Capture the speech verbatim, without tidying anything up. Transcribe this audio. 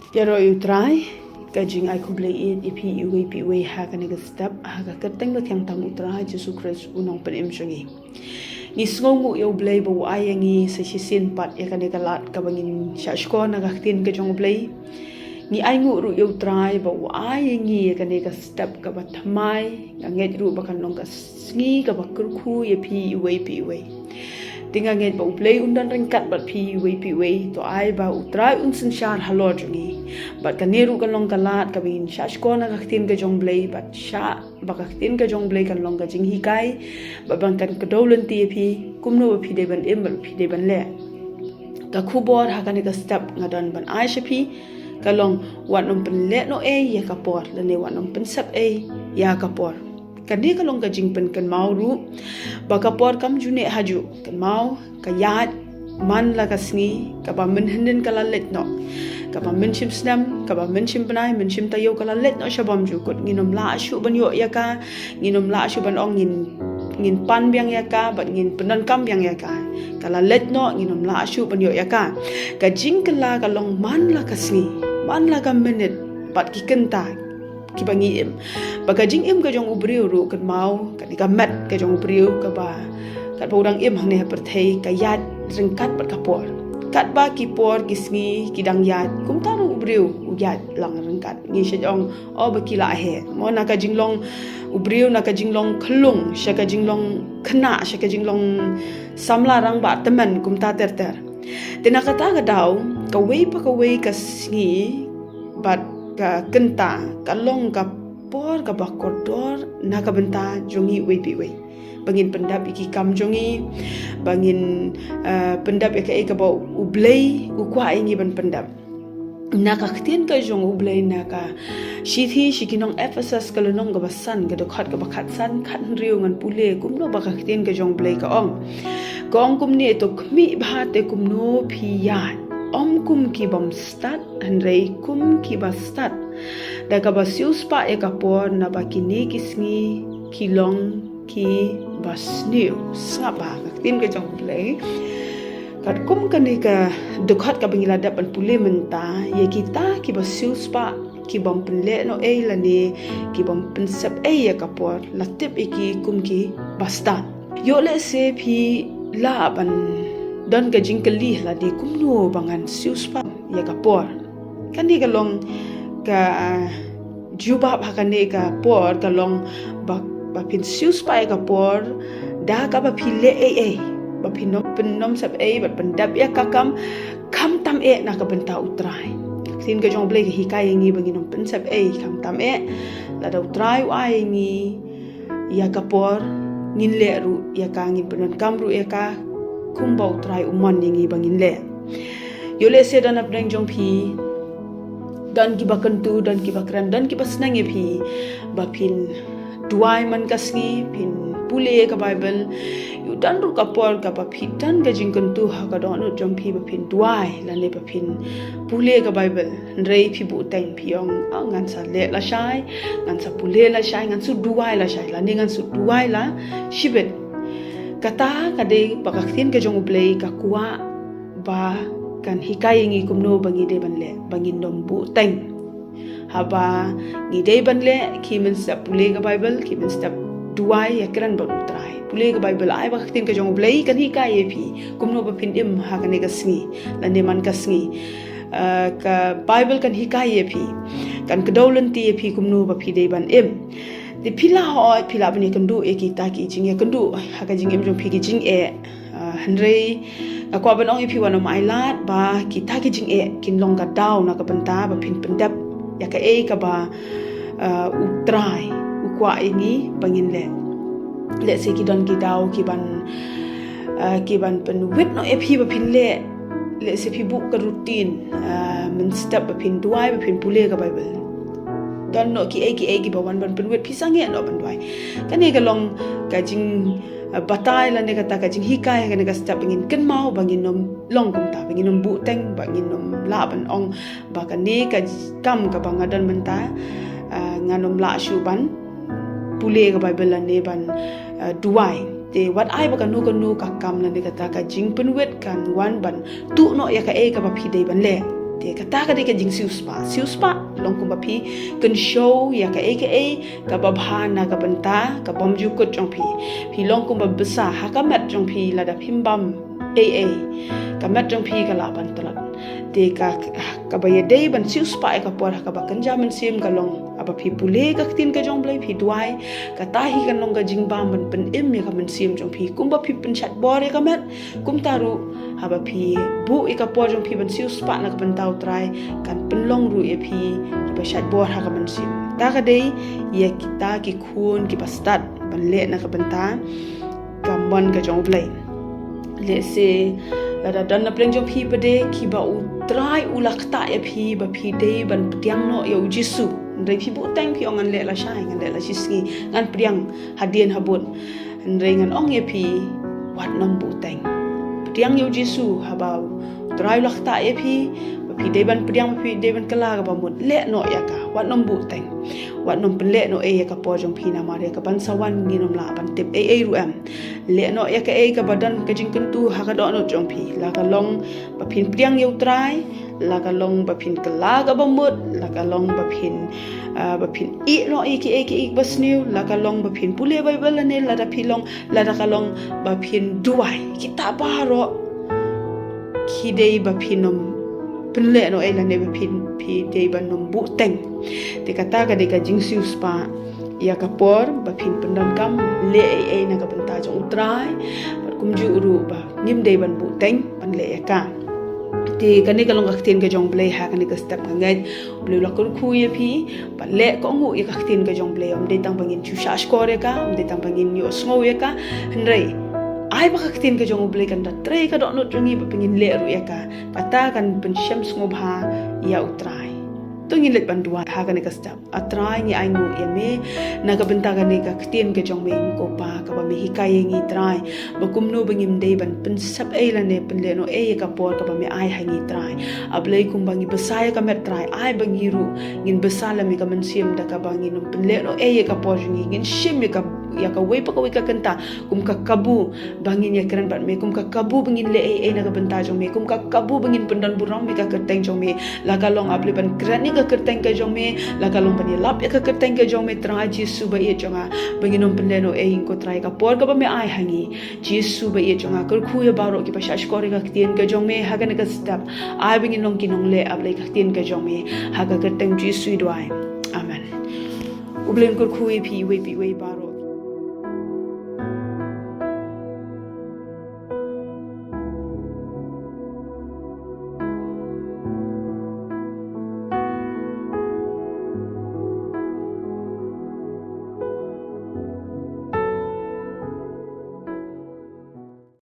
Ïaroh ïa U Trai, ka jingai khublei ïa phi iwei pa iwei ha kane ka step, ha ka kyrteng ba thiang tam U Trai Jisu Khrist U Nongpynim jong ngi. Ngi sngewnguh ïa U Blei ba U ai ïa ngi sa shisien pat ïa kane ka lad kaba ngin shah shkor na ka ktien ka jong U Blei. Ngi ainguh ruh ïa U Trai ba U ai ïa ngi ïa kane ka step kaba thymmai, nga ngeit ruh ba kan long ka sngi kaba kyrkhu ïa phi iwei pa iwei. Te nga ngeit ba U Blei Un don ryngkat bad phi iwei pa iwei, to ai ba U Trai Un synshar halor jong ngi. Bad kane ruh kan long ka lad kaba ngin shah shkor na ka ktien ka jong U Blei, bad shah ba ka ktien ka jong U Blei kan long ka jinghikai, bad ban kan kdew lynti ïa phi kumno ba phi dei ban im bad phi dei ban leh. Ka khubor ha kane ka step nga don ban ai sha phi ka long, wat nym pynlehnohei ïa ka por, lane wat nym pynsep ei ïa ka por. Kane ka long ka jingpynkynmaw ruh ba ka por kam ju neh hajuh. Kynmaw, ka ïaid man la ka sngi, kaba mynhynnin ka la leit noh. Kaba mynshim snem, kaba mynshim bnai, mynshim taïew ka la leit noh sha bymjukut. Ngin nym lah shuh ban ïoh ïa ka, ngin nym lah shuh ban ong ngin, ngin pan biang ïa ka bad ngin pyndonkam biang ïa ka. Ka la leit noh, ngin nym lah shuh ban ïoh ïa ka. Ka jingkylla ka long man la ka sngi, man la ka minit, bad ki kynta kiba ngi im. Ba ka jingim ka jong u briew ruh, kynmaw, kane ka met ka jong u briew kaba, katba u dang im hangne ha pyrthei, ka ïaid ryngkat bad ka por. Katba ki por ki sngi ki dang ïaid, kumta ruh u briew u ïaid lang ryngkat. Ngi shait ong, o, ba ki la heh. Mo, na ka jinglong u briew, na ka jinglong khyllung, sha ka jinglong khynnah, sha ka jinglong samla rangbah tymmen, kumta ter ter. Te na kata ka daw, kawei pa kawei ka sngi bad ka kynta ka long ka por kaba kordor na ka bynta jong ngi iwei pa iwei. Ba ngin pyndep ïa ki kam jong ngi, ba ngin, eh, pyndep ïa kaei kaba U Blei u kwah ïa ngi ban pyndep. Na ka ktien ka jong U Blei, na ka shithi sha ki nong Ephesus, ka lynnong kaba san, ka dkhot kaba khatsan, khathynriew, ngan pule kumno ba ka ktien ka jong U Blei ka ong. Ka ong kumne: To khmih bha te kumno phi ïaid, ym kum ki bym stad, hynrei kum kiba stad, da kaba siewspah ïa ka por, naba kine ki sngi ki long kiba sniew. Sngap bha ka ktien ka jong U Blei. Katkum kane ka dkhot kaba ngi la dep ban pule mynta, ïa kita kiba siewspah, ki bym pynlehnohei lane ki bym pynsep ei ïa ka por, la tip ïa ki kum kiba stad. Ïoh lehse phi lah ban don ka jingkylli, lade kumno ba ngan siewspah ïa ka por. Kane ka long ka, ah, jubab ha kane ka por ka long ba, ba phin siewspah ïa ka por da kaba phi leh ei ei, ba phin nym pynnomsep ei bad pyndep ïa ka kam khamtam eh na ka bynta U Trai. Ka ktien ka jong U Blei ka hikai ïa ngi ba ngin nym pynsep ei khamtam eh. Lada U Trai u ai ïa ngi ïa ka por, ngin leh ruh ïa ka, ngin pyndonkam ruh ïa ka kumba U Trai u mon ïa ngi ba ngin leh. Ïoh lehse don hapdeng jong phi, don kiba kyntu, don kiba kren, don kiba sneng ïa phi ba phin duwai man ka sngi, phin pule ka Baibl. Ïoh don ruh ka por kaba phi don ka jingkyntu ha ka dohnud jong phi ba phin duwai lane ba phin pule ka Baibl. Hynrei phi buhteng, phi ong, ah, ngan sa leh lashai, ngan sa pule lashai, ngan sa duwai lashai, lane ngan sa duwai la shibit. Kata ka dei ba ka ktien ka jong U Blei ka kwah ba kan hikai ïa ngi kumno ba ngi dei ban leh, ba ngin nym buhteng. Haba ngi dei ban leh, ki mynstep pule ka Baibl, ki mynstep duwai, ïakren bad U Trai. Pule ka Baibl, ai ba ka ktien ka jong U Blei kan hikai ïa phi kumno ba phin im ha kane ka sngi lane man ka sngi. Ah, ka Baibl kan hikai ïa phi, kan kdew lynti ïa phi kumno ba phi dei ban im. Te phi lah, hooid, phi lah ban ïakynduh ïa kita ki jingïakynduh ha ka jingim jong phi, ki jingeh. Ah, hynrei nga kwah ban ong ïa phi, wat nym ailad ba kita ki jingeh kin long ka daw na ka bynta ba phin pyndep ïa kaei kaba, ah, U Trai u kwah ïa ngi ba ngin leh. Lehse ki don ki daw ki ban, ah, ki ban pynwit noh ïa phi ba phin leh. Lehse phi buh ka routine, ah, mynstep ba phin duwai, ba phin pule ka Baibl. Don noh kiei kiei kiba wan ban pynwit, phi sangeh noh ban duwai. Kane ka long ka jing, ah, batai lane kata ka jinghikai ha kane ka step ba ngin kynmaw ba ngin nym long kumta, ba ngin nym buhteng, ba ngin nym lah ban ong ba kane ka kam kaba nga don mynta, ah, ngan nym lah shuh ban pule ka Baibl lane ban, ah, duwai. Te wat ai ba kano kano ka kam lane kata ka jingpynwit kan wan ban tuh noh ïa kaei kaba phi dei ban leh. Te kata ka dei ka jingsiewspah. Siewspah long kumba phi kynshew ïa kaei kaei kaba bha na ka bynta ka bymjukut jong phi. Phi long kumba bsa ha ka met jong phi lada phim bam ei ei, ka met jong phi ka lah ban tlot. Te ka, kaba ïadei ban siewspah ïa ka por ha kaba kynja mynsiem ka long haba phi pule ka ktien ka jong U Blei, phi duwai, kata hi kan long ka jingbam ban pynim ïa ka mynsiem jong phi. Kumba phi pynshait bor ïa ka met, kumta ruh haba phi buh ïa ka por jong phi ban siewspah na ka bynta U Trai, kan pynlong ruh ïa phi kiba shait bor ha ka mynsiem. Ta ka dei ïa kita ki khun kiba stad ban leh na ka bynta ka mon ka jong U Blei. Lehse lada don na pdeng jong phi pat de kiba U Trai u la ktah ïa phi ba phi dei ban pdiang noh ïa U Jisu. Hynrei phi buhteng, phi ong ngan leh lashai, ngan leh la shisngi, ngan pdiang hadien habud. Hynrei ngan ong ïa phi, wat nym buhteng. Pdiang ïa U Jisu, haba U Trai u la ktah ïa phi ba phi dei ban pdiang, ba phi dei ban kylla kaba mut, leh noh ïa ka, wat nym buhteng. Wat nym pynleh noh ei ïa ka por jong phi, namar ïa ka ban sa wan ngin nym lah ban tip ei ei ruh em. Leh noh ïa kaei kaba don ka jingkyntu ha ka dohnud jong phi, la ka long ba phin pdiang ïa U Trai, la ka long ba phin kylla kaba mut, la ka long ba phin, ah, ba phin ïeh noh ïa kiei kiei kiba sniew, la ka long ba phin pule Baibl, lane lada phi long, lada ka long ba phin duwai. Kita baroh ki dei ba phin nym pynleh noh ei lane ba phin, phi dei ban nym buhteng. Te kata ka dei ka jingsiewspah ïa ka por ba phin pyndonkam leh ei ei na ka bynta jong U Trai. Bad kumjuh ruh ba ngim dei ban buhteng ban leh ïa ka. Te kane ka long ka ktien ka jong U Blei ha kane ka step. Nga ngeit U Blei u la kyrkhu ïa phi ban leh kohnguh ïa ka ktien ka jong U Blei. Ym dei tang ba ngin shu shahshkor ïa ka, ym dei tang ba ngin ïohsngew ïa ka. Hynrei ai ba ka ktien ka jong U Blei kan da trei ka dohnud jong ngi ba phin ngin leh ruh ïa ka. Kata kan pynshem sngewbha ïa U Trai. To ngin leit ban duwai ha kane ka step. A Trai, ngi ainguh ïa me na ka bynta kane ka ktien ka jong me, ko Pa, kaba me hikai ïa ngi, Trai, ba kumno ba ngim dei ban pynsep ei lane pynleh noh ei ïa ka por kaba me ai ha ngi, Trai. A Blei, kumba ngi bsa ïa ka met, Trai, ai ba ngi ruh ngin bsa lem ïa ka mynsiem da kaba ngin nym pynleh noh ei ïa ka por jong ngi, ngin shim ïa ka, ïa kawei pa kawei ka kynta kum ka kabu ba ngin ïakren bad me, kum ka kabu ba ngin leh ei ei na ka bynta jong me, kum ka kabu ba ngin pyndon burom ïa ka kyrteng jong me. La ka long, A Blei, ban kren ïa ka kyrteng ka jong me, la ka long ban ïalap ïa ka kyrteng ka jong me, Trai Jisu ba ïeit jong nga, ba ngin nym pynleh noh ei, ko Trai, ka por kaba me ai ha ngi. Jisu ba ïeit jong nga, kyrkhu ïa baroh kiba shahshkor ïa ka ktien ka jong me ha kane ka step. Ai ba ngin long ki nongleh, A Blei, ka ktien ka jong me, ha ka kyrteng Jisu ngi duwai. Amen. U Blei un kyrkhu ïa phi iwei pa iwei baroh.